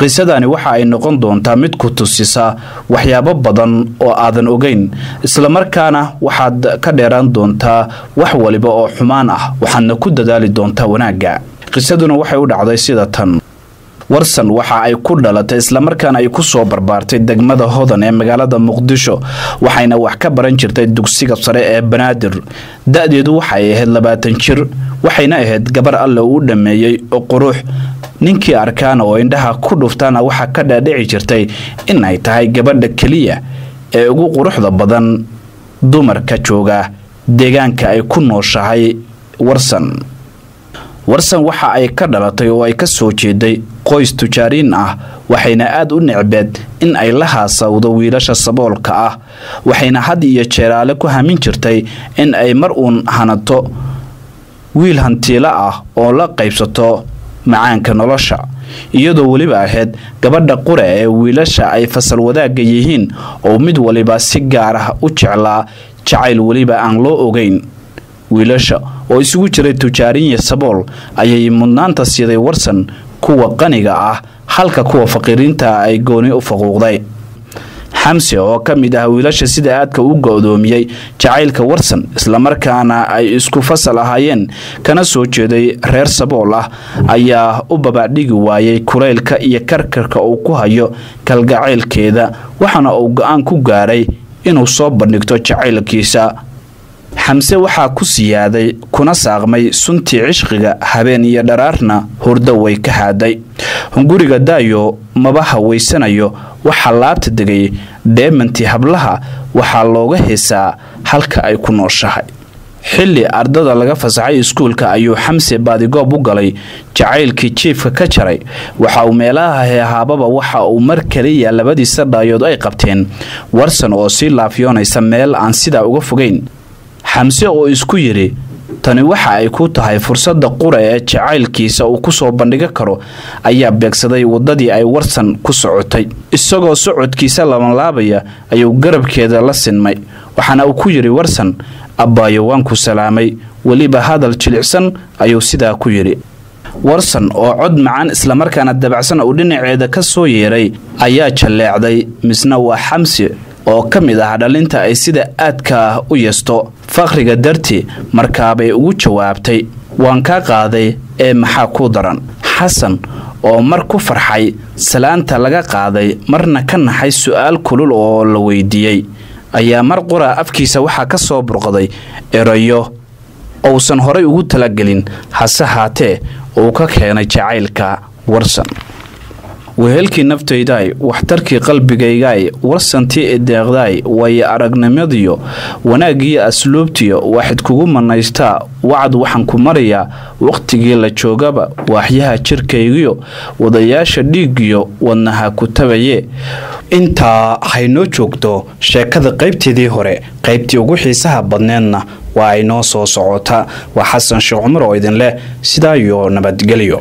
Qisadani waxa ay noqon doontaa mid ku tusisa waxyaabo badan oo aadan ogeyn, islamarkaana waxaad ka dheeraan doontaa wax waliba oo xumaan ah, waxaadna ku dadaali doontaa wanaagga. Qisaduna waxay u dhacday sida tan. Warsan waxa ay ku dhalatay islamarkaana ay ku soo barbaartay degmada Hodan ee magaalada Muqdisho, waxayna wax ka baran jirtay dugsiga sare ee Banaadir. Da-deedu waxay ahayd 20 jir, waxayna ahayd gabar Alle uu dhameeyey oo qurux. Ninkii arkaana oo indhaha ku dhuftaana waxaa ka dhaadhici jirtay in ay tahay gabadha keliya ee ugu quruxda badan dumarka jooga deegaanka ay ku nooshahay. Warsan waxa ay ka dhalatay oo ay ka soo jeeday qoys tujaariin ah, waxayna aad u necbeed in ay la haasawdo wiilasha saboolka ah, waxayna had iyo jeeraale ku hamin jirtay in ay mar uun hanato wiil hantiilo ah oo la qaybsato macaanka nolosha. Iyadoo weliba ahayd gabadha qura ee wiilasha ay fasal wadaagga yihiin oo mid waliba si gaar ah u jeclaa, jacayl weliba aan loo ogeyn. Wiilasha oo isugu jiray tujaarin iyo sabool ayay mudnaanta siiday Warsan kuwa qaniga ah, halka kuwa faqiiriinta ay gooni u faquuqday. Xamse oo ka mid ah wiilasha sida aadka u go-doomiyey jacaylka Warsan, islamarkaana ay isku fasal ahaayeen kana soo jeeday reer sabool ah, ayaa u babacdhigi waayey kulaylka iyo karkarka uu ku hayo kalgacaylkeeda, waxaana uu go-aan ku gaaray inuu soo bandhigto jacaylkiisa. Xamse waxaa ku siyaaday kuna saaqmay suntii cishqiga, habeen iyo dharaarna hurdo way ka haaday. Hunguriga daayo maba haweysanayo, waxaa laabta degay dheemantii hablaha, waxaa looga heesaa halka ay ku nooshahay. Xilli ardada laga fasaxay iskuulka ayuu Xamse baadigoob u galay jacaylkii jiifka ka jaray. Waxa uu meelaha heehaababa waxa uu mar kaliya labadiisa dhaayood ay qabteen Warsan oo sii laafiyoonaysa meel aan sidaa uga fogeyn. Xamse oo isku yidhi tani waxa ay ku tahay fursadda qura ee jacaylkiisa uu ku soo bandhigo karo ayaa beegsaday waddadii ay Warsan ku socotay. Isagoo socodkiisa labanlaabaya ayuu garabkeeda la sinmay, waxaana uu ku yidhi: Warsan abbaayo, waan ku salaamay. Weliba hadal jilicsan ayuu sidaa ku yidhi. Warsan oo cod macaan islamarkaana dabacsan uu dhinaceeda ka soo yeeray ayaa jalleecday, misna waa Xamse oo ka mid ah dhalinta ay sida aadka u yeesto fakhriga dartii. Markaabay ugu jawaabtay: Waan kaa qaaday ee maxaa kuu daran? Xasan oo mar ku farxay salaanta laga qaaday, marna ka naxay su-aal kulul oo la weydiiyey, ayaa mar qura afkiisa waxaa ka soo burqaday erayo uusan horay ugu talagelin, hase haatee uu ka keenay jacaylka Warsan. Wehelkii naftaydaay, waxtarkii qalbigaygaay, Warsantii ideeqdaay, waayo aragnimadiyo wanaaggiyo asluubtiyo waxaad kugu manaystaa. Wacad waxaan ku marayaa wakhtigii la joogaba, waaxyaha jirkaygiyo wadayaasha dhiiggiyo wadnaha ku tabaye. Intaa haynoo joogto sheekada qaybteedii hore, qaybtii ugu xiisaha badneedna waa aynoo soo socota. Waa Xasan Sheekh Cumar oo idin leh sidaa iyo nabadgelyo.